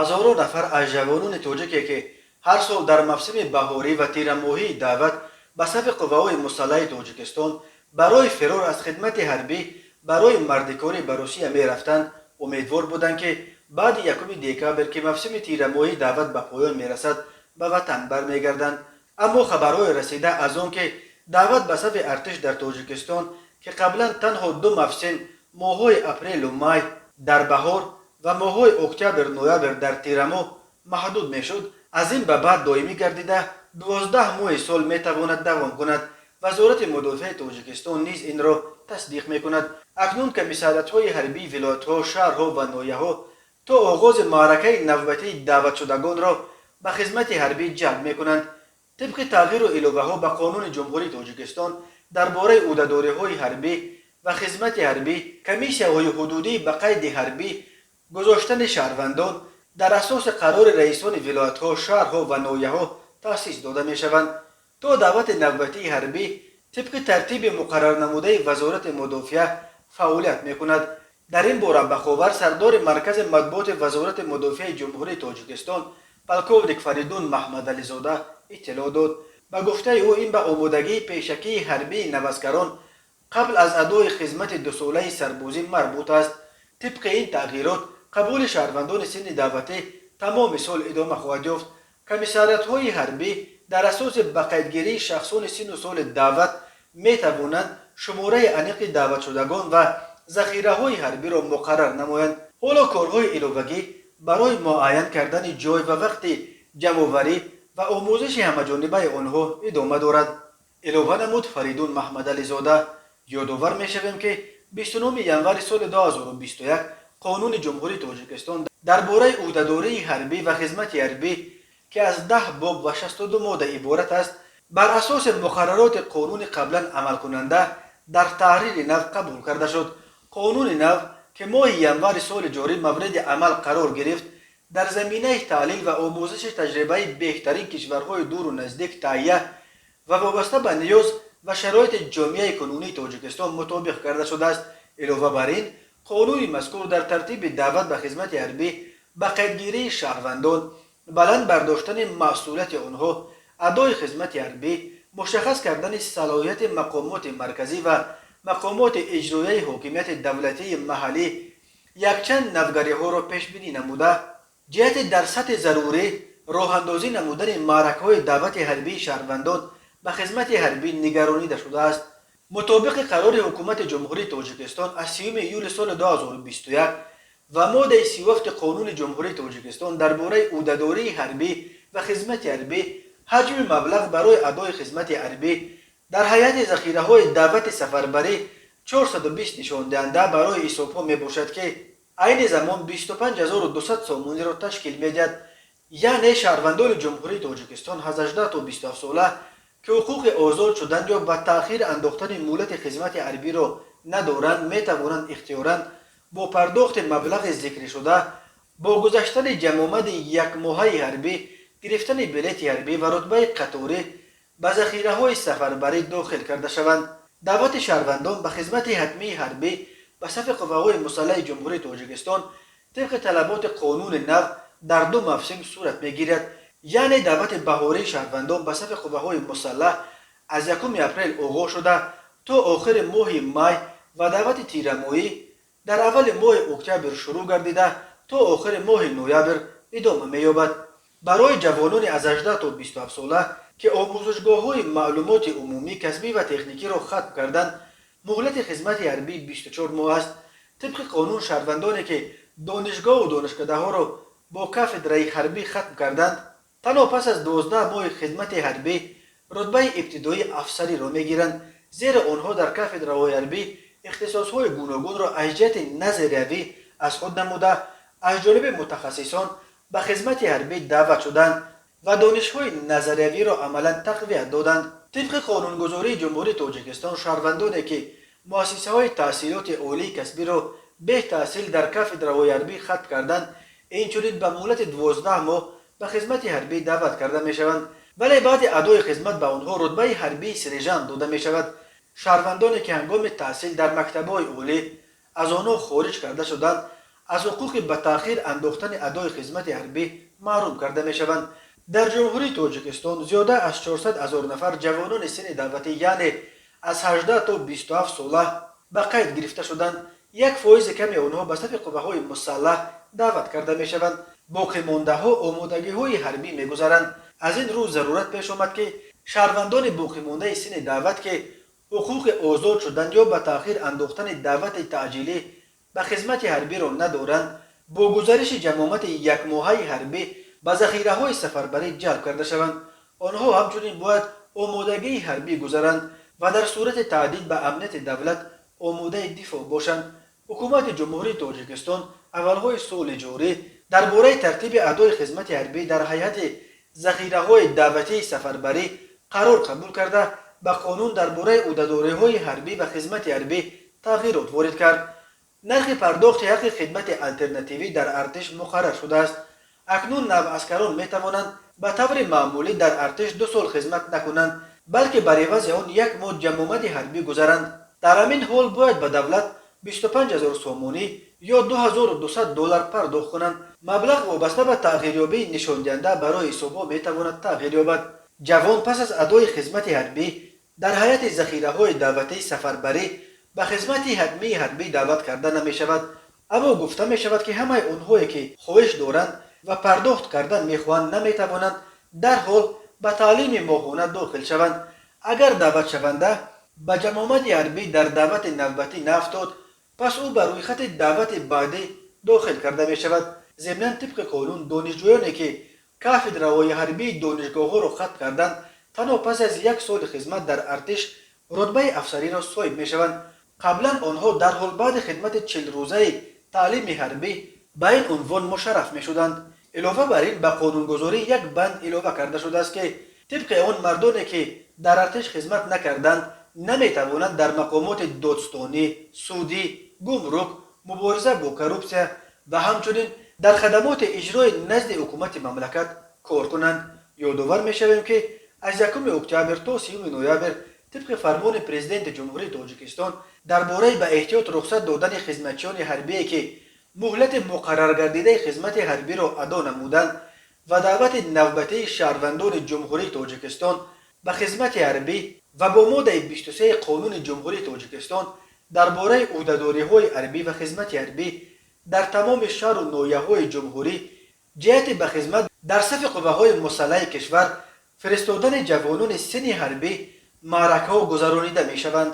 Ҳазорон нафар аз ҷавонони тоҷике, ки ҳар сол дар мавсими баҳорӣ ва тирамоҳии даъват ба сафи қувваҳои мусаллаҳи Тоҷикистон барои фирор аз хидмати ҳарбӣ барои мардикорӣ ба Русия мерафтанд, умедвор буданд, ки баъди 1 декабр, ки мавсими тирамоҳии даъват ба поён мерасад, ба ватан бармегарданд. Аммо хабарҳои расида аз он ки даъват ба сафи артиш дар Тоҷикистон, ки қаблан танҳо ду мавсим, моҳҳои апрелу май дар баҳор ва моҳҳои октябр, ноябр дар тирамоҳ маҳдуд мешуд, аз ин ба баъд доимӣ гардида, 12 моҳи сол метавонад давом кунад. Вазорати мудофиаи Тоҷикистон низ инро тасдиқ мекунад. Акнун комиссариятҳои ҳарбии вилоятҳо, шаҳрҳо ва ноҳияҳо то оғози маъракаи навбатии даъватшудагонро ба хизмати ҳарбӣ ҷалб мекунанд. Тибқи тағйиру иловаҳо ба Қонуни Ҷумҳурии Тоҷикистон дар бораи ӯҳдадориҳои ҳарбӣ ва хизмати ҳарбӣ, комиссияҳои ҳудудии ба қайди ҳарбӣ гузоштани шаҳрвандон дар асоси қарори раисони вилоятҳо, шаҳрҳо ва ноҳияҳо таъсис дода мешаванд. То даъвати навбатии ҳарбӣ тибқи тартиби муқаррарнамудаи Вазорати мудофиа фаъолият мекунад. Дар ин бора ба Ховар сардори маркази матбуоти Вазорати мудофиаи Ҷумҳурии Тоҷикистон полковник Фаридун Маҳмадализода иттилоъ дод. Ба гуфтаи ӯ, ин ба омодагии пешакии ҳарбии наваскарон қабл аз адои хизмати дусолаи сарбозӣ марбут аст. Тибқи ин тағйирот, қабули шаҳрвандони синни даъватӣ тамоми сол идома хоҳад ёфт. Комиссариятҳои ҳарбӣ дар асоси ба қайдгирии шахсони синну соли даъват метавонанд шумораи аниқи даъватшудагон ва захираҳои ҳарбиро муқаррар намоянд. Ҳоло корҳои иловагӣ барои муайян кардани ҷой ва вақти ҷамъоварӣ ва омӯзиши ҳамаҷонибаи онҳо идома дорад, илова намуд Фаридун Маҳмадализода. Ёдовар мешавем, ки 29 январи соли 2021 Қонуни Ҷумҳурии Тоҷикистон дар бораи ӯҳдадории ҳарбӣ ва хизмати ҳарбӣ, ки аз 10 боб ва 62 модда иборат аст, бар асоси муқаррароти қонуни қаблан амалкунанда дар таҳрири нав қабул карда шуд. Қонуни нав, ки моҳи январи соли ҷорӣ мавриди амал қарор гирифт, дар заминаи таҳлил ва омӯзиши таҷрибаи беҳтарин кишварҳои дуру наздик таҳия ва вобаста ба ниёз ва шароити ҷомеаи кунунии Тоҷикистон мутобиқ карда шудааст. Илова бар ин, қонуни мазкур дар тартиби даъват ба хизмати ҳарбӣ, ба қайдгирии шаҳрвандон, баланд бардоштани масъулияти онҳо, адои хизмати ҳарбӣ, мушаххас кардани салоҳияти мақомоти марказӣ ва мақомоти иҷроияи ҳокимияти давлатии маҳаллӣ якчанд навгариҳоро пешбинӣ намуда, ҷиҳати дар сатҳи зарурӣ роҳандозӣ намудани маъракаҳои даъвати ҳарбии шаҳрвандон ба хизмати ҳарбӣ нигаронида шудааст. Мутобиқи қарори Ҳукумати Ҷумҳурии Тоҷикистон аз 30 июли соли 2021 ва моддаи 37 Қонуни Ҷумҳурии Тоҷикистон дар бораи ӯҳдадории ҳарбӣ ва хизмати ҳарбӣ, ҳаҷми маблағ барои адои хизмати ҳарбӣ дар ҳайати захираҳои даъвати сафарбарӣ 420 нишондиҳанда барои ҳисобҳо мебошад, ки айни замон 25 200 сомониро ташкил медиҳад. Яъне шаҳрвандони Ҷумҳурии Тоҷикистон аз 18 то 27 сола, ки ҳуқуқи озод шудан ё ба таъхир андохтани муҳлати хизмати ҳарбиро надоранд, метавонанд ихтиёран бо пардохти маблағи зикршуда бо гузаштани ҷамъомади якмоҳаи ҳарбӣ, гирифтани билети ҳарбӣ ва рутбаи қаторӣ ба захираҳои сафарбарӣ дохил карда шаванд. Даъвати шаҳрвандон ба хизмати ҳатмии ҳарбӣ ба сафи қувваҳои мусаллаҳи Ҷумҳурии Тоҷикистон тибқи талаботи қонуни нав дар ду мавсим сурат мегирад. Яъне даъвати баҳории шаҳрвандон ба сафи қувваҳои мусаллаҳ аз 1 апрел оғоз шуда, то охири моҳи май ва даъвати тирамоҳӣ дар аввали моҳи октябр шурӯъ гардида, то охири моҳи ноябр идома меёбад. Барои ҷавонони аз 18 то 27 сола, ки омӯзишгоҳҳои маълумоти умумӣ, касбӣ ва техникиро хатм карданд, муҳлати хизмати ҳарбӣ 24 моҳ аст. Тибқи қонун, шаҳрвандоне, ки донишгоҳу донишкадаҳоро бо кафедраи ҳарбӣ хатм карданд, танҳо пас аз 12 моҳи хизмати ҳарбӣ рутбаи ибтидоии афсариро мегиранд, зеро онҳо дар кафедраҳои ҳарбӣ ихтисосҳои гуногунро аз ҷиҳати назариявӣ аз худ намуда, аз ҷониби мутахассисон ба хизмати ҳарбӣ даъват шуданд ва донишҳои назариявиро амалан тақвият доданд. Тибқи қонунгузории Ҷумҳурии Тоҷикистон, шаҳрвандоне, ки муассисаҳои таҳсилоти олии касбиро беҳтаҳсил дар кафедраҳои ҳарбӣ хатм карданд, инчунин ба муҳлати 12 моҳ ба хизмати ҳарбӣ даъват карда мешаванд, вале баъди адои хизмат ба онҳо рутбаи ҳарбии сержант дода мешавад. Шаҳрвандоне, ки ҳангоми таҳсил дар мактабҳои олӣ аз онҳо хориҷ карда шуданд, Аз ҳуқуқи ба таъхир андохтани адои хизмати ҳарбӣ маҳрум карда мешаванд. Дар Ҷумҳурии Тоҷикистон зиёда аз 400 ҳазор нафар ҷавонони синни даъватӣ, яъне аз 18 то 27 сола, ба қайд гирифта шуданд. 1 фоизи ками онҳо ба сафи қувваҳои мусаллаҳ даъват карда мешаванд. Боқимондаҳо омодагиҳои ҳарбӣ мегузаранд. Аз ин рӯ зарурат пеш омад, ки шаҳрвандони боқимондаи синни даъват, ки ҳуқуқи озод шудан ё ба таъхир андохтани даъвати таъҷилӣ ба хизмати ҳарбиро надоранд, бо гузариши ҷамъомати якмоҳаи ҳарбӣ ба захираҳои сафарбарӣ ҷалб карда шаванд. Онҳо ҳамчунин бояд омодагии ҳарбӣ гузаранд ва дар сурати таҳдид ба амнияти давлат омодаи дифоъ бошанд. Ҳукумати Ҷумҳурии Тоҷикистон аввалҳои соли ҷорӣ дар бораи тартиби адои хизмати ҳарбӣ дар ҳайати захираҳои даъватии сафарбарӣ қарор қабул карда, ба қонун дар бораи ӯҳдадориҳои ҳарбӣ ва хизмати ҳарбӣ тағйирот ворид кард. Нархи пардохти ҳаққи хидмати алтернативӣ дар артиш муқаррар шудааст. Акнун наваскарон метавонанд ба таври маъмулӣ дар артиш 2 сол хизмат накунанд, балки бар ивази он як моҳ ҷамъомади ҳарбӣ гузаранд. Дар ҳамин ҳол бояд ба давлат 25 ҳазор сомонӣ ё 2200 доллар пардохт кунанд. Маблағ вобаста ба тағйирёбии нишондиҳанда барои ҳисобҳо метавонад тағйир ёбад. Ҷавон пас аз адои хизмати ҳарбӣ дар ҳайати захираҳои даъватии сафарбарӣ ба хизмати ҳатмии ҳарбӣ даъват карда намешавад. Аммо гуфта мешавад, ки ҳамаи онҳое, ки хоҳиш доранд ва пардохт кардан мехоҳанд, наметавонанд дарҳол ба таълими моҳона дохил шаванд. Агар даъватшаванда ба ҷамъомади ҳарбӣ дар даъвати навбатӣ наафтод, пас ӯ ба рӯйхати даъвати баъдӣ дохил карда мешавад. Зимнан, тибқи қонун, донишҷӯёне, ки кафедраҳои ҳарбии донишгоҳҳоро хатм карданд, танҳо пас аз як соли хизмат дар артиш рутбаи афсариро соҳиб мешаванд. Қаблан онҳо дарҳол баъди хидмати 40-рӯзаи таълими ҳарбӣ ба ин унвон мушарраф мешуданд. Илова бар ин, ба қонунгузорӣ як банд илова карда шудааст, ки тибқи он мардоне, ки дар артиш хизмат накарданд, наметавонанд дар мақомоти додстонӣ, судӣ, гумрук, мубориза бо коррупсия ва ҳамчунин дар хадамоти иҷрои назди ҳукумати мамлакат кор кунанд. Ёдовар мешавем, ки аз 1 октябр то 30 ноябр тибқи фармони Президенти Ҷумҳурии Тоҷикистон дар бораи ба эҳтиёт рухсат додани хизматчиёни ҳарбие, ки муҳлати муқарраргардидаи хизмати ҳарбиро адо намуданд, ва даъвати навбатии шаҳрвандони Ҷумҳурии Тоҷикистон ба хизмати ҳарбӣ ва бо моддаи 23 Қонуни Ҷумҳурии Тоҷикистон дар бораи ӯҳдадориҳои ҳарбӣ ва хизмати ҳарбӣ дар тамоми шаҳру ноҳияҳои ҷумҳурӣ ҷиҳати ба хизмат дар сафи қувваҳои мусаллаҳи кишвар фиристодани ҷавонони синни ҳарбӣ маъракаҳо гузаронида мешаванд.